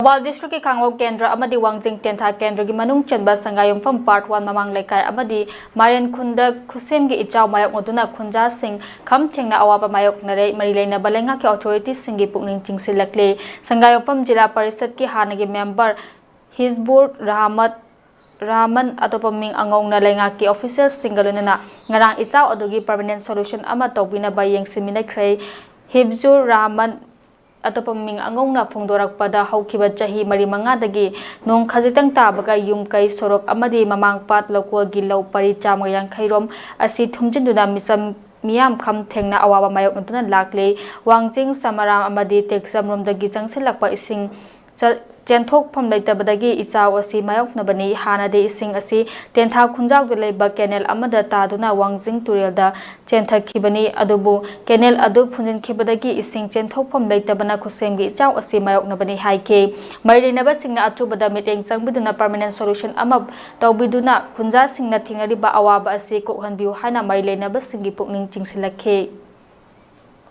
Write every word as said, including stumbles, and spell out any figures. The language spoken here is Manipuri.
ꯊꯧꯕꯥꯜ ꯗꯤꯁꯇ꯭ꯔꯤꯛꯀꯤ ꯈꯥꯡꯉꯕꯣꯛ ꯀꯦꯟꯗ꯭ꯔ ꯑꯃꯗꯤ ꯋꯥꯡꯖꯤꯡ ꯇꯦꯟꯊꯥ ꯀꯦꯟꯗ꯭ꯔꯒꯤ ꯃꯅꯨꯡ ꯆꯟꯕ ꯁꯪꯒꯥꯌꯨꯝꯐꯝ ꯄꯥꯔꯠ ꯋꯥꯟ ꯃꯃꯥꯡ ꯂꯩꯀꯥꯏ ꯑꯃꯗꯤ ꯃꯥꯏꯔꯦꯟ ꯈꯨꯟꯗ ꯈꯨꯠꯁꯦꯝꯒꯤ ꯏꯆꯥꯎ ꯃꯥꯌꯣꯛꯅꯗꯨꯅ ꯈꯨꯟꯖꯥꯁꯤꯡ ꯈꯝ ꯊꯦꯡꯅ ꯑꯋꯥꯕ ꯃꯥꯌꯣꯛꯅꯔꯦ꯫ ꯃꯔꯤ ꯂꯩꯅꯕ ꯂꯩꯉꯥꯛꯀꯤ ꯑꯣꯊꯣꯔꯤꯇꯤꯁꯤꯡꯒꯤ ꯄꯨꯛꯅꯤꯡ ꯆꯤꯡꯁꯤꯜꯂꯛꯂꯦ꯫ ꯁꯪꯒꯥꯌꯨꯝꯐꯝ ꯖꯤꯂꯥ ꯄꯔꯤꯁꯠꯀꯤ ꯍꯥꯟꯅꯒꯤ ꯃꯦꯝꯕꯔ ꯍꯤꯖꯕꯨꯔ ꯔꯍꯃꯠ ꯔꯍꯃꯟ ꯑꯇꯣꯞꯄ ꯃꯤꯡ ꯑꯉꯧꯅ ꯂꯩꯉꯥꯛꯀꯤ ꯑꯣꯐꯤꯁꯤꯌꯦꯜꯁꯤꯡꯒ ꯂꯣꯏꯅꯅ ꯉꯔꯥꯡ ꯏꯆꯥꯎ ꯑꯗꯨꯒꯤ ꯄꯔꯃꯅꯦꯟ ꯁꯣꯂꯨꯁꯟ ꯑꯃ ꯇꯧꯕꯤꯅꯕ ꯌꯦꯡꯁꯤꯟꯃꯤꯟꯅꯈ꯭ꯔꯦ꯫ ꯍꯤꯐꯖꯨꯔ ꯔꯍꯃꯟ ꯑꯇꯣꯞꯄ ꯃꯤꯡ ꯑꯉꯧꯅ ꯐꯣꯡꯗꯣꯔꯛꯄꯗ ꯍꯧꯈꯤꯕ ꯆꯍꯤ ꯃꯔꯤ ꯃꯉꯥꯗꯒꯤ ꯅꯣꯡ ꯈꯖꯤꯛꯇꯪ ꯇꯥꯕꯒ ꯌꯨꯝ ꯀꯩ, ꯁꯣꯔꯣꯛ ꯑꯃꯗꯤ ꯃꯃꯥꯡ ꯄꯥꯠ ꯂꯧꯀꯣꯜꯒꯤ ꯂꯧ ꯄꯔꯤ ꯆꯥꯝꯃ ꯌꯥꯡꯈꯩ ꯔꯣꯝ ꯑꯁꯤ ꯊꯨꯝꯖꯤꯟꯗꯨꯅ ꯃꯤꯆꯝ ꯃꯤꯌꯥꯝ ꯈꯝ ꯊꯦꯡꯅ ꯑꯋꯥꯕ ꯃꯥꯌꯣꯛꯅꯗꯨꯅ ꯂꯥꯛꯂꯤ꯫ ꯋꯥꯡꯖꯤꯡ, ꯁꯃꯔꯥꯝ ꯑꯃꯗꯤ ꯇꯦꯛꯆꯝꯔꯣꯝꯗꯒꯤ ꯆꯪꯁꯤꯜꯂꯛꯄ ꯏꯁꯤꯡ ꯆ-, ꯆꯦꯟꯊꯣꯛꯐꯝ ꯂꯩꯇꯕꯗꯒꯤ ꯏꯆꯥꯎ ꯑꯁꯤ ꯃꯥꯌꯣꯛꯅꯕꯅꯤ꯫ ꯍꯥꯟꯅꯗꯤ ꯏꯁꯤꯡ ꯑꯁꯤ ꯇꯦꯟꯊꯥ ꯈꯨꯟꯖꯥꯎꯗ ꯂꯩꯕ ꯀꯦꯅꯦꯜ ꯑꯃꯗ ꯇꯥꯗꯨꯅ ꯋꯥꯡꯖꯤꯡ ꯇꯨꯔꯦꯜꯗ ꯆꯦꯟꯊꯈꯤꯕꯅꯤ꯫ ꯑꯗꯨꯕꯨ ꯀꯦꯅꯦꯜ ꯑꯗꯨ ꯐꯨꯟꯖꯤꯟꯈꯤꯕꯗꯒꯤ ꯏꯁꯤꯡ ꯆꯦꯟꯊꯣꯛꯐꯝ ꯂꯩꯇꯕꯅ ꯈꯨꯠꯁꯦꯝꯒꯤ ꯏꯆꯥꯎ ꯑꯁꯤ ꯃꯥꯌꯣꯛꯅꯕꯅꯤ ꯍꯥꯏꯈꯤ꯫ ꯃꯔꯤ ꯂꯩꯅꯕꯁꯤꯡꯅ ꯑꯊꯨꯕꯗ ꯃꯤꯠꯌꯦꯡ ꯆꯪꯕꯤꯗꯨꯅ ꯄꯔꯃꯅꯦꯟ ꯁꯣꯂꯨꯁꯟ ꯑꯃ ꯇꯧꯕꯤꯗꯨꯅ ꯈꯨꯟꯖꯥꯁꯤꯡꯅ ꯊꯦꯡꯅꯔꯤꯕ ꯑꯋꯥꯕ ꯑꯁꯤ ꯀꯣꯛꯍꯟꯕꯤꯌꯨ ꯍꯥꯏꯅ ꯃꯔꯤ ꯂꯩꯅꯕꯁꯤꯡꯒꯤ ꯄꯨꯛꯅꯤꯡ ꯆꯤꯡꯁꯤꯜꯂꯛꯈꯤ꯫